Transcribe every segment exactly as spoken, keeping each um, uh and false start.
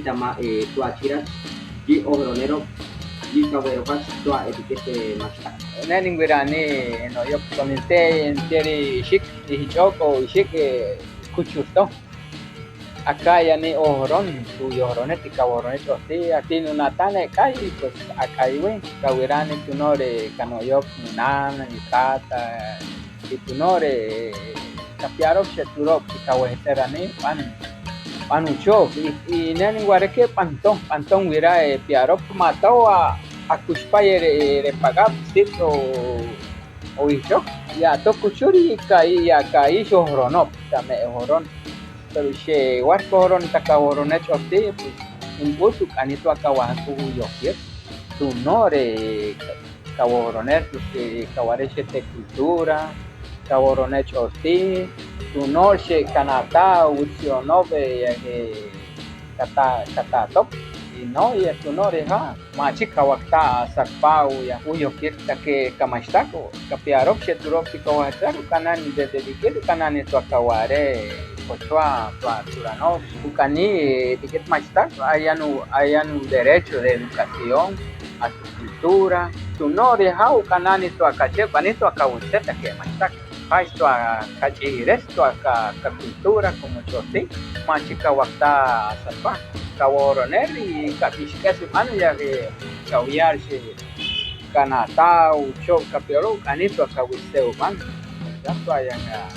Tama, eh, tua chiras, yi ojronero, yi kaweropas tua, eh, tikete machtak. Nenin wirani, no, yok toninte, tieri ishik, ihichok o ishik, eh, kuchurto. Akaya ni ojron, tu yojrone ti kawojrone ch'oti, ati nunatane kay, pues akay wi, kawirani tu nore kano'oyok, nunan, itata, i tu nore, ka piarob xeturobti kawajechelrani, ban, ban uchob, i, i nenin wareke ban ton, ban ton wira, eh, piarob, ma to a, akuxpay re, re pagab, sit o, o ichok, ya to kuchuri, ka, ya ka ijojronob, tame ojron. Pero xewar kojron ta kawojrone ch'oti, pues, un b'ut uk'anit wa kawajaku uyokir. Tu nore kawojrone, porque kaware xete cultura, kawojrone ch'oti, tu nor xekanata, witsionob, eh, kata, katatob, i no, ya tu nore ja. Machi kawakta a satba'u ya uyokir, take kamachtak o ka piarob xeturobti kawajechelrak, uka nani de, de dikit, uka nani tua kaware, kochua, tua turanob, ukani, dikit machtak, ayan u, ayan u derecho de educación a su cultura, tu nore ja, uka nani tua kache, ukani tua kawise, take machtak. Jax tua kach'ijires tua ka, ka cultura como ch'oti, machi kawakta satba, kawojroner i kabixk'es uman ya, eh, kawiyar xi kanata, uchob, ka piarob, uk'anit tua kawise uman. Ya tua yan, ah,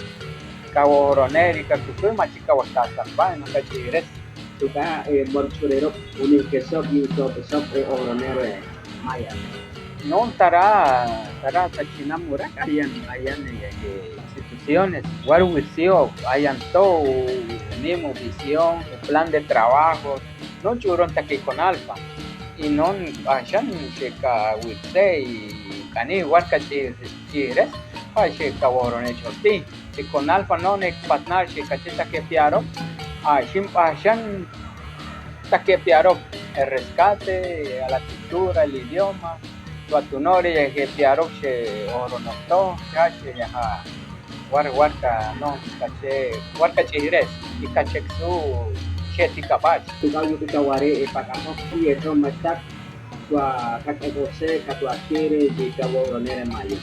kawojroner i kakukuy machi kawakta satba, no kach'ijires. Tuka, eh, morchurerob, unijkesob, yuchotesab, eh, ojronero, eh, maya. No, tara, tara ta chinam urak, ayan, ayan, eh, eh, instituciones, waru wisiob, ayan to, u, u, mimo visión, u plan de trabajo, no ch'uron taqui CONALFA, i non, ah, xan, xeka wise, i, kani, warka ch'i, ch'ijires, pa xeka wojrone ch'oti. I CONALFA non, eh, patnar xi kachi taqui piarob, ah, xi mbaxan taqui piarob, el rescate a la cultura, el idioma, tua tu nore ya je piarob xi ojronokto, ya xi ya ja, war, warka non, kache, warka ch'ijires, i kachek su, xeti kabach. Tuka yu tuka ware, eh, pak'ajo, i eto machtak, tua kak'ekose, ka tua kire, i ka wojronere mayo.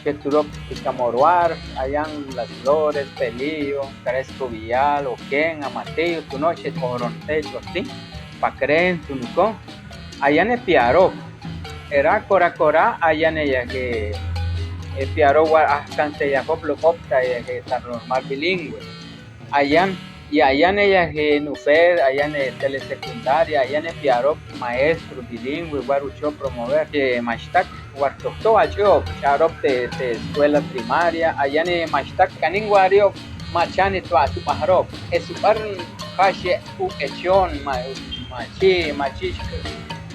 Xeturobti ka Moroar, ayan Las Flores, Pelillo, Carrasco Villal, Oquén, Amatillo, tu no xet ojronte ch'oti, Pakreen, Tunucón, ayan e piarob. Era kora kora, ayan e ya je, e piarob war ajkanseyajob lok'obta ya je ta normal bilingüe. Ayan, i ayan e ya je NUFED, ayan e telesecundaria, ayan e piarob maestro bilingüe, war uchob promover, e machtak, war tokto ach'ob, xarob te, te escuela primaria, ayan e machtak, kanin wariob, machani tua sub'ajarob, e sub'ar, jaxe uk'echon, ma, machi, machi,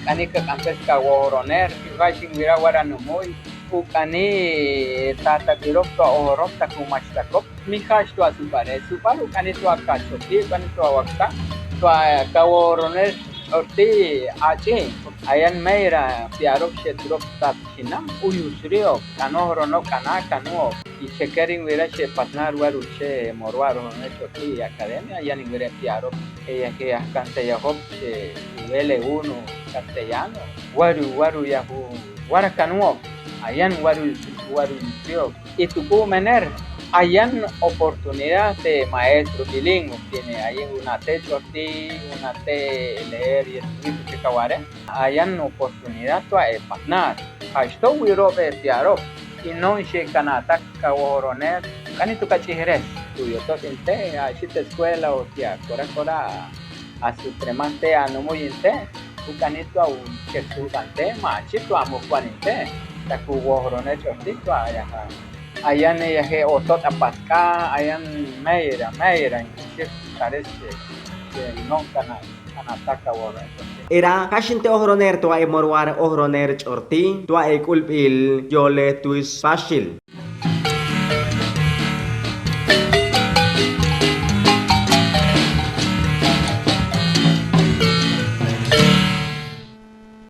kanin kak'ampes ka woroner, jaxin wira war anumuy, uk'ani, tatabirob tua ojorob, ta kumachtakob. Mi jax tua sub'are, sub'ar uk'ani tua kachoti, uk'ani tua wakta, tua kaworoner ch'orti ach'i, ayan meyra piarob xeturob ta chinam, uyuxriob, kanojronob, kana, kanuob. I chekerin wira xepatnar war uche Moroar ojoroner ch'orti academia, ayan wira piarob, e ya je ajkanseyajob, che, nivel uno castellano, waru, waru ya ju, wara kanuob, ayan waru, waru yuxriob. I tuku mener, ayan oportunidad te maestro bilingüe, tiene ayan unate ch'orti, unate leer y escribir, che kaware. Ayan oportunidad tua e patnar. Jaxto wirob e piarob. I non xekanata kaworoner. Kani tu kach'ijires. Tu yotot inte, axi te escuela o tia, kora kora. Asutremante anumuy inte. Uk'ani tua uchek sub'ante, machi tua amukwan inte, ta kuworoner ch'orti tua ayaja. Ayan e ya je otot apatka, ayan meyra, meyra, inclusive parece que no kana, kanata kaworoner ch'orti. Era, jaxin te ojoroner tua e Moroar ojoroner ch'orti, tua e k'ulbil Yole Tuis Paxil.